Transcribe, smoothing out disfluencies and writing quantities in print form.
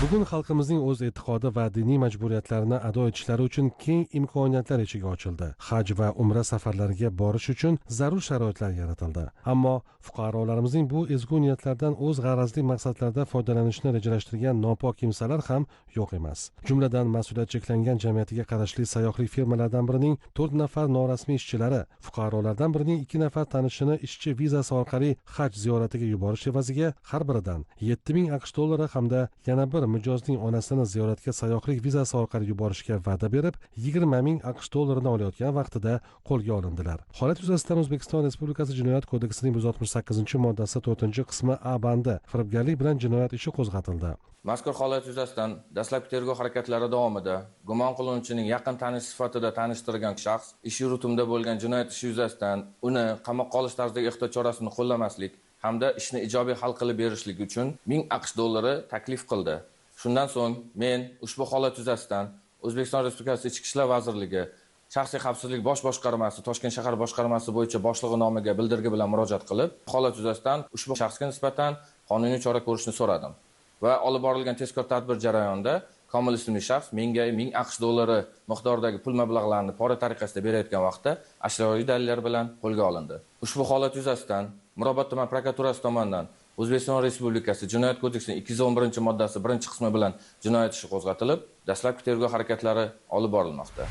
Bugun xalqimizning o'z e'tiqodi va diniy majburiyatlarini ado etishlari uchun keng imkoniyatlar eshigi ochildi. Haj va umra safarlariga borish uchun zarur sharoitlar yaratildi. Ammo fuqarolarimizning bu ezgu niyatlardan o'z g'arazli maqsadlarda foydalanishni rejalashtirgan nopok kimsalar ham yo'q emas. Jumladan, mas'uliyat cheklangan jamiyatiga qarashli sayyohlik firmalaridan birining 4 nafar norasmiy ishchilari fuqarolardan birining 2 nafar tanishini ishchi vizasi orqali haj ziyoratiga yuborish evaziga har biridan 7000 AQSh dollari hamda yana bir mijozning onasini ziyoratga sayyohlik vizasi orqali yuborishga va'da berib 20 000 AQSh dollarini olayotgan vaqtida qo'lga olindilar. Holat yuzasidan O'zbekiston Respublikasi Jinoyat kodeksining 168-moddasi 4-qismi A bandi firibgarlik bilan jinoyat ishi qo'zg'atildi. Mazkur holat yuzasidan dastlabki tergov harakatlari davomida gumon qilinuvchining yaqin tanish sifatida tanishtirgan shaxs ish yuritumda bo'lgan jinoyat ishi yuzasidan uni qamoqqa olish tarzidagi ehtiyot chorasini qo'llamaslik hamda ishni ijobiy hal qilib berishlik uchun 1000 AQSh dollari taklif qildi. Shundan so'ng men ushbu holat yuzasidan O'zbekiston Respublikasi Ichki ishlar vazirligi Shaxsiy xavfsizlik bosh boshqarmasi Toshkent shahar boshqarmasi bo'yicha boshlig'i nomiga bildirgi bilan murojaat qilib, holat yuzasidan ushbu shaxsga nisbatan qonuniy chora ko'rishni so'radim. Va olib borilgan tezkor tadbir jarayonida Komil ismli shaxs menga 1000 AQSh dollari miqdoridagi pul mablag'larini pora tariqasida berayotgan vaqtda ashyoviy dalillar bilan qo'lga olindi. Ushbu holat yuzasidan Mirobod tuman prokuraturasi tomonidan O'zbekiston Respublikasi Jinoyat kodeksining 211-moddasi 1-qismi bilan jinoyat ishi qo'zg'atilib, dastlabki tergov harakatlari olib borilmoqda.